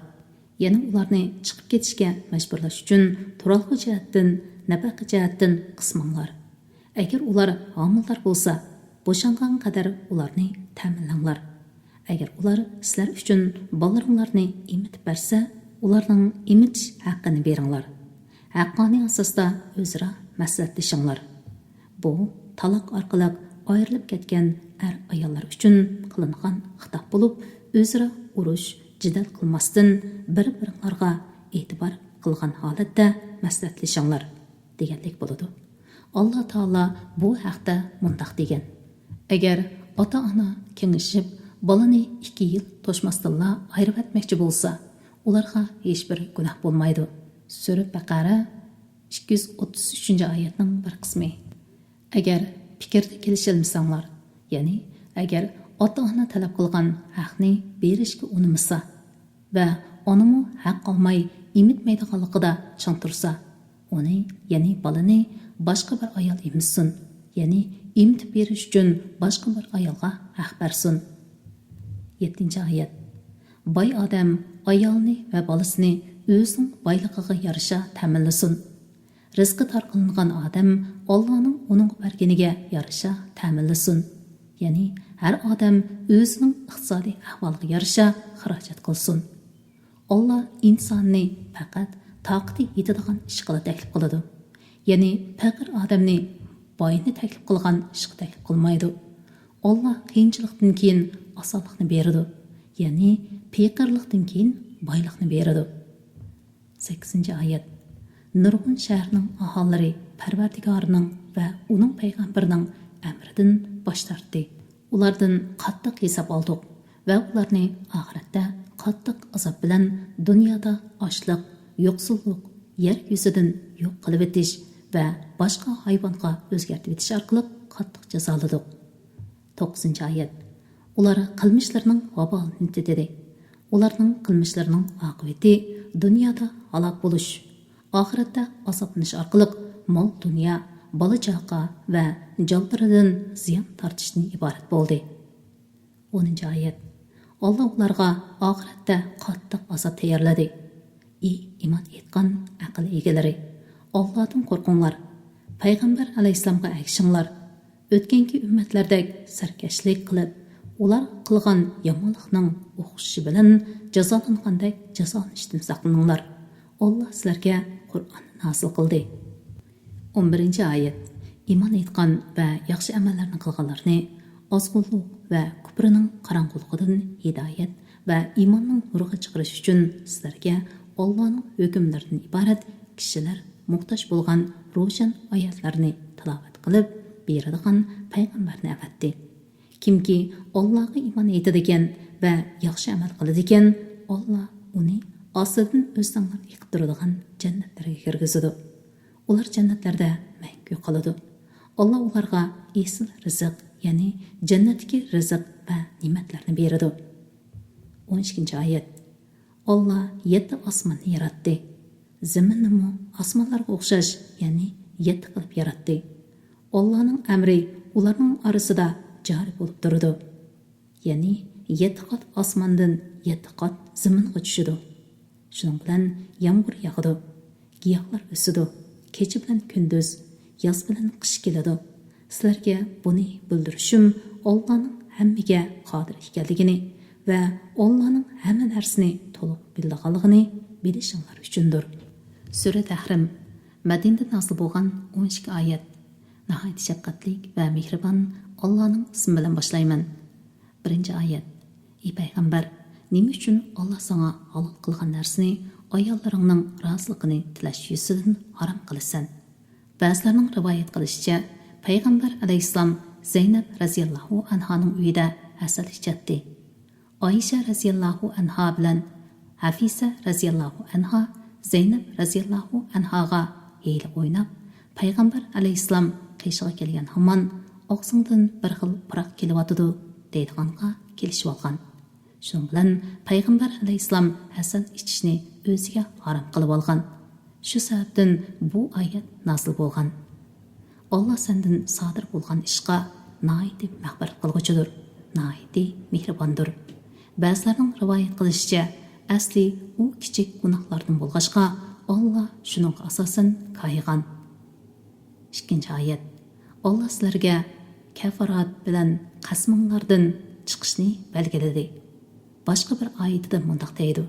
يەنە ئۇلارنى چىقىپ كېتىشكە مەجبۇرلاش ئۈچۈن تۇرالغۇ جەھەتتىن، نەپەقە جەھەتتىن قىسماڭلار. ئەگەر ئۇلار ھامىلىدار بولسا، بوشانغان قەدەر ئۇلارنى تەمىنلەڭلار. ئەگەر ئۇلار سىلەر ئۈچۈن بالىلىرىڭلارنى ئېمىتىپ بەرسە، ئۇلارنىڭ ئېمىتىش ھەققىنى بېرىڭلار. ھەققانىي ئاساستا ئۆزئارا مەسلىھەتلىشىڭلار. بۇ تالاق ئارقىلىق ئايرىلىپ كەتكەن ئەر-ئاياللار ئۈچۈن قىلىنغان خىتاب بولۇپ، ئۆزئارا ئۇرۇش، جېدەل قىلماستىن، بىر-بىرىڭلارغا ئېتىبار قىلغان ھالەتتە مەسلىھەتلىشىڭلار، دېگەنلىك بولىدۇ. ئاللا تائالا بۇ ھەقتە مۇنداق دېگەن: ئەگەر ئاتا-ئانا كېڭىشىپ، بالىنى ئىككى يىل توشماستىنلا ئايرىۋەتمەكچى بولسا، ئۇلارغا ھېچبىر گۇناھ بولمايدۇ. سۈرە بەقەرە، ئىككى يۈز ئوتتۇز ئۈچىنچى ئايەتنىڭ بىر قىسمى. ئەگەر پىكىردە كېلىشەلمىسەڭلار، يەنى ئەگەر ئاتا-ئانا تەلەپ قىلغان ھەقنى بېرىشكە ئۇنىمىسا ۋە ئانىمۇ ھەق ئالماي ئېمىتمەيدىغانلىقىدا چىڭ تۇرسا، ئۇنى، يەنى بالىنى باشقا بىر ئايال ئېمىتسۇن، يەنى ئېمىتىپ بېرىش ئۈچۈن باشقا بىر ئايالغا ھەق بەرسۇن. يەتتىنچى ئايەت. باي ئادەم ئايالىنى ۋە بالىسىنى ئۆزىنىڭ بايلىقىغا يارىشا تەمىنلىسۇن. رىزقى تار قىلىنغان ئادەم ئاللانىڭ ئۇنىڭغا بەرگىنىگە يارىشا تەمىنلىسۇن. يەنى ھەر ئادەم ئۆزىنىڭ ئىقتىسادىي ئەھۋالىغا يارىشا خىراجەت قىلسۇن. ئاللا ئىنساننى پەقەت تاقىتى يېتىدىغان ئىشقىلا تەكلىپ قىلىدۇ. يەنى پېقىر ئادەمنى باينى تەكلىپ قىلغان ئىشقا تەكلىپ قىلمايدۇ. ئاللا قىيىنچىلىقتىن كېيىن ئاسانلىقنى بېرىدۇ. يەنى پېقىرلىقتىن كېيىن بايلىقنى بېرىدۇ. سەككىزىنچى ئايەت. نۇرغۇن شەھەرنىڭ ئاھالىلىرى پەرۋەردىگارىنىڭ ۋە ئۇنىڭ پەيغەمبىرىنىڭ ئەمرىدىن باش تارتتى. ئۇلاردىن قاتتىق ھېساب ئالدۇق ۋە ئۇلارنى ئاخىرەتتە قاتتىق ئازاب بىلەن دۇنيادا ئاچلىق، يوقسۇللۇق، يەر يۈزىدىن يوق قىلىۋېتىش ۋە باشقا ھايۋانغا ئۆزگەرتىۋېتىش ئارقىلىق قاتتىق جازالىدۇق. توققۇزىنچى ئايەت. ئۇلار قىلمىشلىرىنىڭ ۋابالىنى تېتىدى. ئۇلارنىڭ قىلمىشلىرىنىڭ ئاقىۋىتى دۇنيادا ھالاك بولۇش، ئاخىرەتتە ئازابلىنىش ئارقىلىق مول دۇنيا، بالا-چاقا ۋە جانلىرىدىن زىيان تارتىشتىن ئىبارەت بولدى. ئونىنچى ئايەت. ئاللا ئۇلارغا ئاخىرەتتە قاتتىق ئازاب تەييارلىدى. ئى ئىمان ئېيتقان ئەقىل ئىگىلىرى! ئاللادىن قورقۇڭلار. پەيغەمبەر ئەلەيھىسسالامغا ئەگىشىڭلار. ئۆتكەنكى ئۈممەتلەردەك سەركەشلىك قىلىپ، ئۇلار قىلغان يامانلىقنىڭ ئوخشىشى بىلەن جازالانغاندەك جازالىنىشتىن ساقلىنىڭلار. ئاللا سىلەرگە قۇرئاننى نازىل قىلدى. ئون بىرىنچى ئايەت. ئىمان ئېيتقان ۋە ياخشى ئەمەللەرنى قىلغانلارنى ئازغۇنلۇق ۋە كۇپرىنىڭ قاراڭغۇلۇقىدىن ھىدايەت ۋە ئىماننىڭ نۇرىغا چىقىرىش ئۈچۈن سىلەرگە ئاللانىڭ ھۆكۈملىرىدىن ئىبارەت كىشىلەر موھتاج بولغان روشەن ئايەتلەرنى تىلاۋەت قىلىپ بېرىدىغان پەيغەمبەرنى ئەۋەتتى. كىمكى ئاللاغا ئىمان ئېيتىدىكەن ۋە ياخشى ئەمەل قىلىدىكەن، ئاللا ئۇنى ئاستىدىن ئۆز تاڭلىرى ئېقىپ تۇرىدىغان جەننەتلەرگە كىرگۈزىدۇ. ئۇلار جەننەتلەردە مەڭگۈ قالىدۇ. ئاللا ئۇلارغا ئېسىل رىزىق، يەنى جەننەتتىكى رىزىق ۋە نېمەتلەرنى بېرىدۇ. ئون ئىككىنچى ئايەت. ئاللا يەتتە ئاسماننى ياراتتى. زېمىننىمۇ ئاسمانلارغا ئوخشاش، يەنى يەتتە قىلىپ ياراتتى. ئاللانىڭ ئەمرى ئۇلارنىڭ ئارىسىدا جارى بولۇپ تۇرىدۇ. يەنى يەتتە قات ئاسماندىن يەتتە قات زېمىنغا چۈشىدۇ. شۇنىڭ بىلەن يامغۇر ياغىدۇ، گىياھلار ئۆسىدۇ، كېچە بىلەن كۈندۈز، ياز بىلەن قىش كېلىدۇ. سىلەرگە بۇنى بىلدۈرۈشۈم ئاللانىڭ ھەممىگە قادىر ئىكەنلىكىنى ۋە ئاللانىڭ ھەممە نەرسىنى تولۇق بىلىدىغانلىقىنى بىلىشىڭلار ئۈچۈندۇر. سۈرە تەھرىم، مەدىنىدە نازىل بولغان ئون ئىككى ئايەت. ناھايىتى شەپقەتلىك ۋە مېھرىبان ئاللانىڭ ئىسمى بىلەن باشلايمەن. بىرىنچى ئايەت. ئى پەيغەمبەر، نېمە ئۈچۈن ئاللا ساڭا ھالال قىلغان نەرسىنى ئاياللىرىڭنىڭ رازىلىقىنى تىلەش يۈزىسىدىن ھارام قىلىسەن؟ بەزىلەرنىڭ رىۋايەت قىلىشىچە، پەيغەمبەر ئەلەيھىسسالام زەينەپ رەزىياللاھۇ ئەنھانىڭ ئۆيىدە ھەسەل ئىچەتتى. ئائىشە رەزىياللاھۇ ئەنھا بىلەن ھەفىسە رەزىياللاھۇ ئەنھا زەينەپ رەزىياللاھۇ ئەنھاغا ھىيلە ئويناپ، پەيغەمبەر ئەلەيھىسسالام قېشىغا كەلگەن ھامان، «ئاغزىڭدىن بىر خىل پۇراق كېلىۋاتىدۇ» دەيدىغانغا كېلىشىۋالغان. شۇنىڭ بىلەن پەيغەمبەر ئەلەيھىسسالام ھەسەل ئىچىشنى ئۆزىگە ھارام قىلىۋالغان. شۇ سەۋەبتىن بۇ ئايەت نازىل بولغان. ئاللا سەندىن سادىر بولغان ئىشقا ناھايىتى مەغپىرەت قىلغۇچىدۇر، ناھايىتى مېھرىباندۇر. بەزىلەرنىڭ رىۋايەت قىلىشىچە، ئەسلى ئۇ كىچىك گۇناھلاردىن بولغاچقا، ئاللا شۇنىڭغا ئاساسەن كايىغان. ئىككىنچى ئايەت. ئاللا سىلەرگە كەففارات بىلەن قەسىمىڭلاردىن چىقىشنى بەلگىلىدى. باشقا بىر ئايىتىدە مۇنداق دەيدۇ: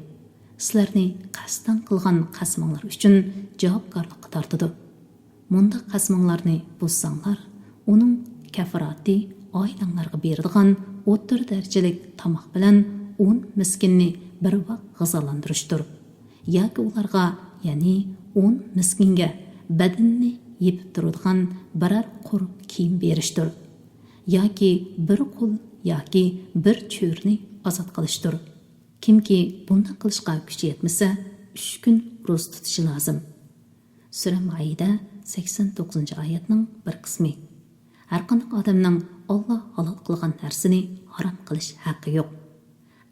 سىلەرنى قەستەن قىلغان قەسىمىڭلار ئۈچۈن جاۋابكارلىققا تارتىدۇ. مۇنداق قەسىمىڭلارنى بۇزساڭلار، ئۇنىڭ كەففاراتى ئائىلەڭلارغا بېرىدىغان ئوتتۇرا دەرىجىلىك تاماق بىلەن ئون مىسكىننى بىر ۋاق غىزالاندۇرۇشتۇر. ياكى ئۇلارغا، يەنى ئون مىسكىنگە بەدىنىنى يېپىپ تۇرىدىغان بىرەر قۇر كىيىم بېرىشتۇر. ياكى بىر قۇل ياكى بىر چۆرىنى ئازاد قىلىشتۇر. كىمكى بۇنداق قىلىشقا كۈچى يەتمىسە، ئۈچ كۈن روزا تۇتۇشى لازىم. سۈرە مائىدە، سەكسەن توققۇزىنچى ئايەتنىڭ بىر قىسمى. ھەرقانداق ئادەمنىڭ ئاللا ھالال قىلغان نەرسىنى ھارام قىلىش ھەققى يوق.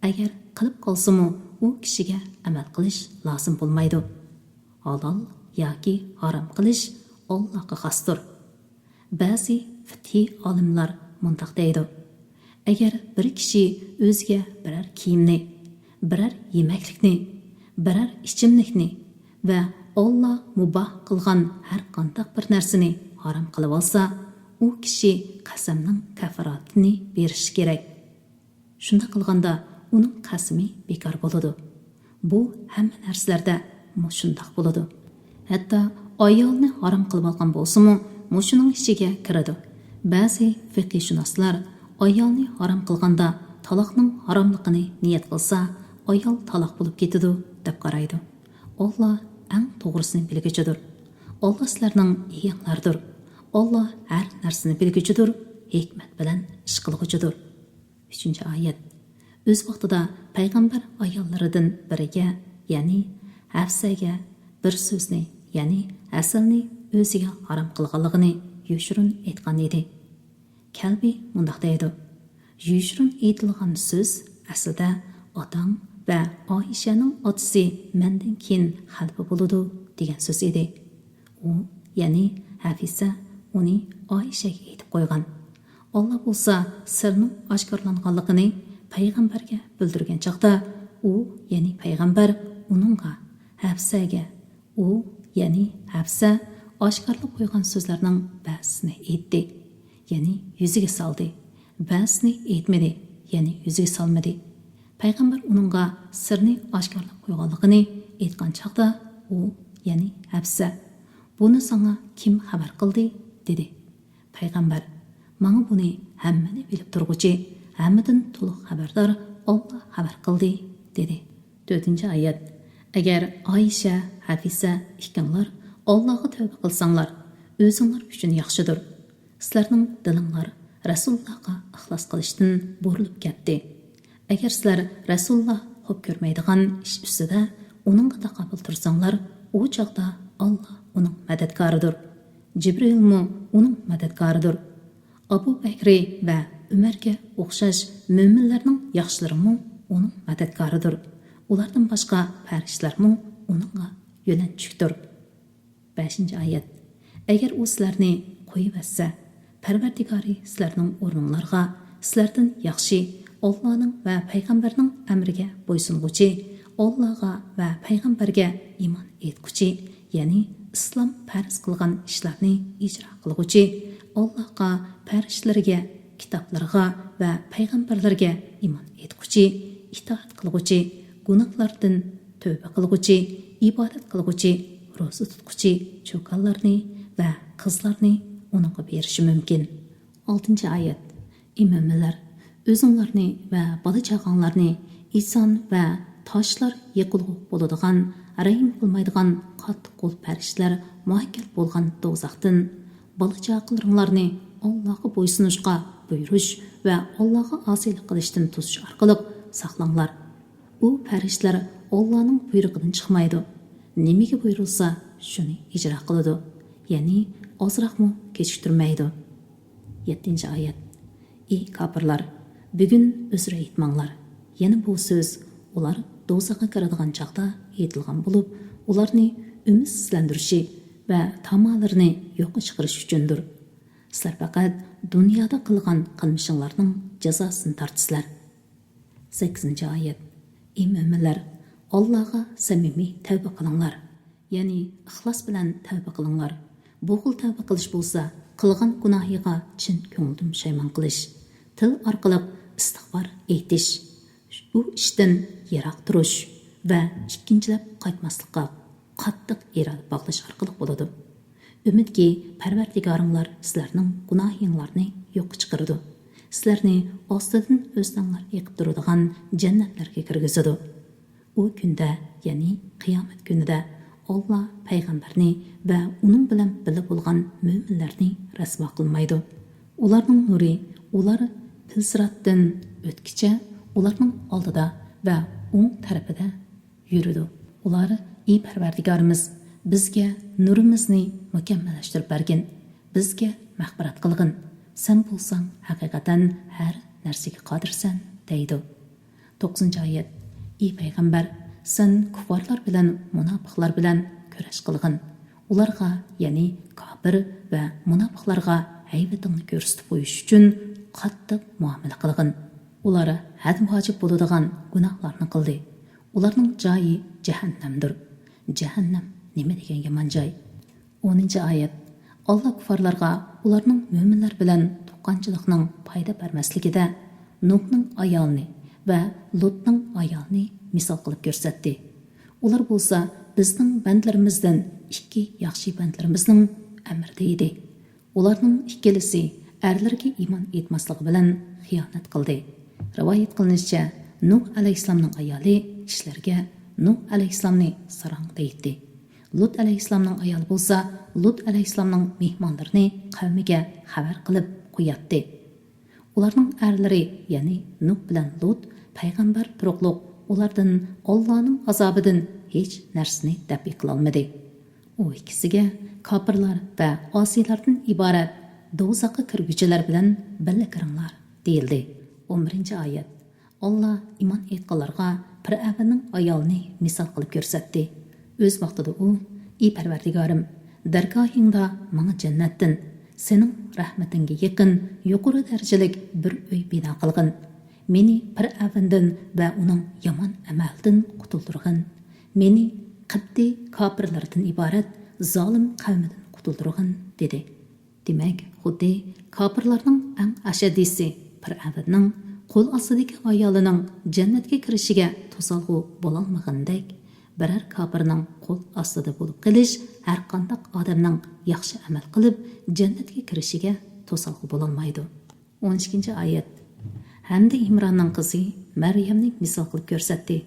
ئەگەر قىلىپ قالسىمۇ، ئۇ كىشىگە ئەمەل قىلىش لازىم بولمايدۇ. ھالال ياكى ھارام قىلىش ئاللاغا خاستۇر. بەزى فىقھىي ئالىملار مۇنداق دەيدۇ: ئەگەر بىر كىشى ئۆزىگە بىرەر كىيىمنى، بىرەر يېمەكلىكنى، بىرەر ئىچىملىكنى ۋە ئاللا مۇباھ قىلغان ھەر قانداق بىر نەرسىنى ھارام قىلىۋالسا، ئۇ كىشى قەسەمنىڭ كەففاراتىنى بېرىشى كېرەك. شۇنداق قىلغاندا ئۇنىڭ قەسىمى بىكار بولىدۇ. بۇ ھەممە نەرسىلەردە مۇشۇنداق بولىدۇ. ھەتتا ئايالنى ھارام قىلىۋالغان بولسىمۇ، مۇشۇنىڭ ئىچىگە كىرىدۇ. بەزى فىقھىشۇناسلار ئايالنى ھارام قىلغاندا تالاقنىڭ ھاراملىقىنى نىيەت قىلسا، ئايال تالاق بولۇپ كېتىدۇ، دەپ قارايدۇ. ئاللا ئەڭ توغرىسىنى بىلگۈچىدۇر. ئاللا سىلەرنىڭ ئىگەڭلاردۇر. ئاللا ھەر نەرسىنى بىلگۈچىدۇر، ھېكمەت بىلەن ئىش قىلغۇچىدۇر. ئۈچىنچى ئايەت. ئۆز ۋاقتىدا پەيغەمبەر ئاياللىرىدىن بىرىگە، يەنى ھەفسەگە بىر سۆزنى، يەنى ھەسەلنى ئۆزىگە ھارام قىلغانلىقىنى يوشۇرۇن ئېيتقان ئىدى. كەلبى مۇنداق دەيدۇ: يوشۇرۇن ئېيتىلغان سۆز ئەسلىدە «ئاتاڭ ۋە ئائىشەنىڭ ئاتىسى مەندىن كېيىن خەلىپە بولىدۇ» دېگەن سۆز ئىدى. ئۇ، يەنى ھەفىسە، ئۇنى ئائىشەگە ئېيتىپ قويغان. ئاللا بولسا سىرنىڭ ئاشكارىلانغانلىقىنى پەيغەمبەرگە بىلدۈرگەن چاغدا، ئۇ، يەنى پەيغەمبەر، ئۇنىڭغا، ھەفسەگە، ئۇ، يەنى ھەفسە، ئاشكارىلاپ قويغان سۆزلەرنىڭ بەزىسىنى ئېيتتى، يەنى يۈزىگە سالدى، بەزىسىنى ئېيتمىدى، يەنى يۈزىگە سالمىدى. پەيغەمبەر ئۇنىڭغا سىرنى ئاشكارىلاپ قويغانلىقىنى ئېيتقان چاغدا، ئۇ، يەنى ھەپسە، «بۇنى ساڭا كىم خەۋەر قىلدى؟» دېدى. پەيغەمبەر، «ماڭا بۇنى ھەممىنى بىلىپ تۇرغۇچى، ھەممىدىن تولۇق خەۋەردار ئاللا خەۋەر قىلدى» دېدى. تۆتىنچى ئايەت. ئەگەر ئائىشە، ھەفىسە ئىككىڭلار ئاللاغا تەۋبە قىلساڭلار، ئۆزۈڭلار ئۈچۈن ياخشىدۇر. سىلەرنىڭ دىلىڭلار رەسۇلۇللاغا ئىخلاس قىلىشتىن بۇرۇلۇپ كەتتى. ئەگەر سىلەر رەسۇلۇللا خوپ كۆرمەيدىغان ئىش ئۈستىدە ئۇنىڭغا تاقابىل تۇرساڭلار، ئۇ چاغدا ئاللا ئۇنىڭ مەدەتكارىدۇر. جىبرىئىلمۇ ئۇنىڭ مەدەتكارىدۇر. ئابۇ بەكرى ۋە ئۆمەرگە ئوخشاش مۆمىنلەرنىڭ ياخشىلىرىمۇ ئۇنىڭ مەدەتكارىدۇر. ئۇلاردىن باشقا پەرىشتىلەرمۇ ئۇنىڭغا يۆلەنچۈكتۇر. بەشىنچى ئايەت. ئەگەر ئۇ سىلەرنى قويۇۋەتسە، پەرۋەردىگارى سىلەرنىڭ ئورنۇڭلارغا سىلەردىن ياخشى، ئاللانىڭ ۋە پەيغەمبەرنىڭ ئەمرىگە بويسۇنغۇچى، ئاللاغا ۋە پەيغەمبەرگە ئىمان ئېيتقۇچى، يەنى ئىسلام پەرز قىلغان ئىشلارنى ئىجرا قىلغۇچى، ئاللاغا، پەرىشتىلىرىگە، كىتابلىرىغا ۋە پەيغەمبەرلىرىگە ئىمان ئېيتقۇچى، ئىتائەت قىلغۇچى، گۇناھلاردىن تۆبە قىلغۇچى، ئىبادەت قىلغۇچى، روزا تۇتقۇچى چوكانلارنى ۋە قىزلارنى ئۇنىڭغا بېرىشى مۇمكىن. ئالتىنچى ئايەت. ئى مۆمىنلەر، ئۆزۈڭلارنى ۋە بالا-چاغاڭلارنى ئىنسان ۋە تاشلار يېقىلغۇ بولىدىغان، رەھىم قىلمايدىغان قاتتىق قول پەرىشتىلەر مۇئەككەل بولغان دوزاختىن، بالا-چاقىلىرىڭلارنى ئاللاغا بويسۇنۇشقا بۇيرۇش ۋە ئاللاغا ئاسىيلىق قىلىشتىن توسۇش ئارقىلىق ساقلاڭلار. ئۇ پەرىشتىلەر ئاللانىڭ بۇيرۇقىدىن چىقمايدۇ. نېمىگە بۇيرۇلسا، شۇنى ئىجرا قىلىدۇ. يەنى ئازراقمۇ كېچىكتۈرمەيدۇ. يەتتىنچى ئايەت. ئى كاپىرلار! بۈگۈن ئۆزرە ئېيتماڭلار. يەنە بۇ سۆز ئۇلار دوزاخقا كىرىدىغان چاغدا ئېيتىلغان بولۇپ، ئۈمىدسىزلەندۈرۈشى ۋە تامالىرىنى يوققا چىقىرىش ئۈچۈندۇر. سىلەر پەقەت دۇنيادا قىلغان قىلمىشىڭلارنىڭ جازاسىنى تارتىسىلەر. سەككىزىنچى ئايەت. ئى مۆمىنلەر، ئاللاغا سەمىمىي تەۋبە قىلىڭلار. يەنى ئىخلاس بىلەن تەۋبە قىلىڭلار. بۇ خىل تەۋبە قىلىش بولسا، قىلغان گۇناھىغا چىن كۆڭلىدىن پۇشايمان قىلىش، تىل ئارقىلىق ئىستىغپار ئېيتىش، ئۇ ئىشتىن يىراق تۇرۇش ۋە ئىككىنچىلەپ قايتماسلىققا قاتتىق ئىرادە باغلاش ئارقىلىق بولىدۇ. ئۈمىدكى، پەرۋەردىگارىڭلار سىلەرنىڭ گۇناھىڭلارنى يوققا چىقىرىدۇ، سىلەرنى ئاستىدىن ئۆستەڭلەر ئېقىپ تۇرىدىغان جەننەتلەرگە كىرگۈزىدۇ. ئۇ كۈندە، يەنى قىيامەت كۈنىدە، ئاللا پەيغەمبەرنى ۋە ئۇنىڭ بىلەن بىللە بولغان مۆمىنلەرنى رەسۋا قىلمايدۇ. ئۇلارنىڭ نۇرى ئۇلار پىلسىراتتىن ئۆتكىچە ئۇلارنىڭ ئالدىدا ۋە ئوڭ تەرىپىدە يۈرىدۇ. ئۇلار، ئى پەرۋەردىگارىمىز، بىزگە نۇرىمىزنى مۇكەممەللەشتۈرۈپ بەرگىن، بىزگە مەغپىرەت قىلغىن، سەن بولساڭ ھەقىقەتەن ھەر نەرسىگە قادىرسەن، دەيدۇ. توققۇزىنچى ئايەت. ئى پەيغەمبەر، سەن كۇففارلار بىلەن مۇناپىقلار بىلەن كۈرەش قىلغىن. ئۇلارغا، يەنى كاپىر ۋە مۇناپىقلارغا ھەيۋىتىڭنى كۆرسىتىپ قويۇش ئۈچۈن قاتتىق مۇئامىلە قىلغىن. ئۇلار ھەددى ۋاجىپ بولىدىغان گۇناھلارنى قىلدى. ئۇلارنىڭ جايى جەھەننەمدۇر. جەھەننەم نېمە دېگەن يامان جاي! ئونىنچى ئايەت. ئاللا كۇففارلارغا ئۇلارنىڭ مۆمىنلەر بىلەن تۇغقانچىلىقنىڭ پايدا بەرمەسلىكىدە نۇھنىڭ ئايالىنى ۋە لۇتنىڭ ئايالىنى مىسال قىلىپ كۆرسەتتى. ئۇلار بولسا بىزنىڭ بەندىلىرىمىزدىن ئىككى ياخشى بەندىلىرىمىزنىڭ ئەمرىدە ئىدى. ئۇلارنىڭ ئىككىلىسى ئەرلىرىگە ئىمان ئېيتماسلىقى بىلەن خىيانەت قىلدى. رىۋايەت قىلىنىشىچە، نۇھ ئەلەيھىسسالامنىڭ ئايالى كىشىلەرگە نۇھ ئەلەيھىسسالامنى ساراڭ دەيتتى. لۇت ئەلەيھىسسالامنىڭ ئايالى بولسا لۇت ئەلەيھىسسالامنىڭ مېھمانلىرىنى قەۋمىگە خەۋەر قىلىپ قوياتتى. ئۇلارنىڭ ئەرلىرى، يەنى نۇھ بىلەن لۇت پەيغەمبەر تۇرۇقلۇق ئۇلاردىن ئاللانىڭ ئازابىدىن ھېچ نەرسىنى دەپئى قىلالمىدى. ئۇ ئىككىسىگە كاپىرلار ۋە ئاسىيلاردىن ئىبارەت دوزاخقا كىرگۈچىلەر بىلەن بىللە كىرىڭلار، دېيىلدى. ئون بىرىنچى ئايەت. ئاللا ئىمان ئېيتقانلارغا پىرئەۋننىڭ ئايالىنى مىسال قىلىپ كۆرسەتتى. ئۆز ۋاقتىدا ئۇ، ئى پەرۋەردىگارىم، دەرگاھىڭدا ماڭا جەننەتتىن، سېنىڭ رەھمىتىڭگە يېقىن، يۇقىرى دەرىجىلىك بىر ئۆي بىنا قىلغىن. مېنى پىرئەۋندىن ۋە ئۇنىڭ يامان ئەمەلدىن قۇتۇلدۇرغىن. مېنى قىبتىي كاپىرلىرىدىن ئىبارەت زالىم قەۋمىدىن قۇتۇلدۇرغىن، دېدى. دېمەك، خۇددى كاپىرلارنىڭ ئەڭ ئەشەددىيسى پىرئەۋننىڭ قول ئاستىدىكى ئايالىنىڭ جەننەتكە كىرىشىگە توسالغۇ بولالمىغىنىدەك، بىرەر كاپىرنىڭ قول ئاستىدا بولۇپ قېلىش ھەرقانداق ئادەمنىڭ ياخشى ئەمەل قىلىپ جەننەتكە كىرىشىگە توسالغۇ بولالمايدۇ. ئون ئىككىنچى ئايەت. ھەمدە ئىمراننىڭ قىزى مەريەمنى مىسال قىلىپ كۆرسەتتى.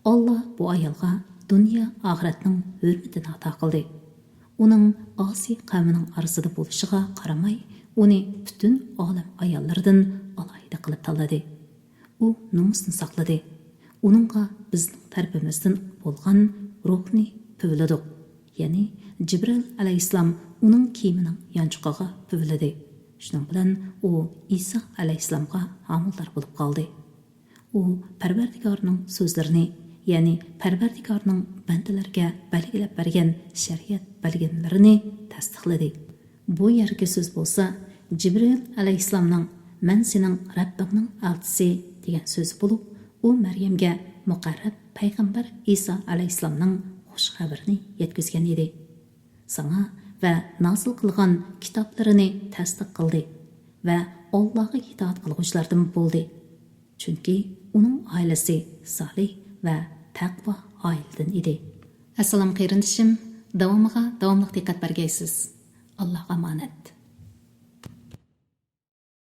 ئاللا بۇ ئايالغا دۇنيا ئاخىرەتنىڭ ھۆرمىتىنى ئاتا قىلدى. ئۇنىڭ ئاسىي قەۋمىنىڭ ئارىسىدا بولۇشىغا قارىماي، ئۇنى پۈتۈن ئالەم ئاياللىرىدىن ئالاھىدە قىلىپ تاللىدى. ئۇ نومۇسنى ساقلىدى. ئۇنىڭغا بىزنىڭ تەرىپىمىزدىن بولغان روھنى پۈۋلىدۇق. يەنى جىبرىل ئەلەيھىسسالام ئۇنىڭ كىيىمىنىڭ يانچۇقىغا پۈۋلىدى. شۇنىڭ بىلەن ئۇ ئىسا ئەلەيھىسسالامغا ھامىلىدار بولۇپ قالدى. ئۇ پەرۋەردىگارنىڭ سۆزلىرىنى، يەنى پەرۋەردىگارنىڭ بەندىلەرگە بەلگىلەپ بەرگەن شەرىئەت بەلگىلىمىلىرىنى تەستىقلىدى. بۇ يەرگە سۆز بولسا، جىبرىل ئەلەيھىسسالامنىڭ «مەن سېنىڭ رەببىڭنىڭ ئەلچىسى» دېگەن سۆزى بولۇپ، ئۇ مەريەمگە مۇقەررەب پەيغەمبەر ئىسا ئەلەيھىسسالامنىڭ خۇش خەۋىرىنى يەتكۈزگەن ئىدى. ساڭا ۋە نازىل قىلغان كىتابلىرىنى تەستىق قىلدى ۋە ئاللاغا ئىتائەت قىلغۇچىلاردىن بولدى. چۈنكى ئۇنىڭ ئائىلىسى سالىھ ۋە تەقۋا ئائىلىدىن ئىدى. ئەسسالام قېرىندىشىم، داۋامىغا داۋاملىق دىققەت بەرگەيسىز. ئاللاغا ئامانەت.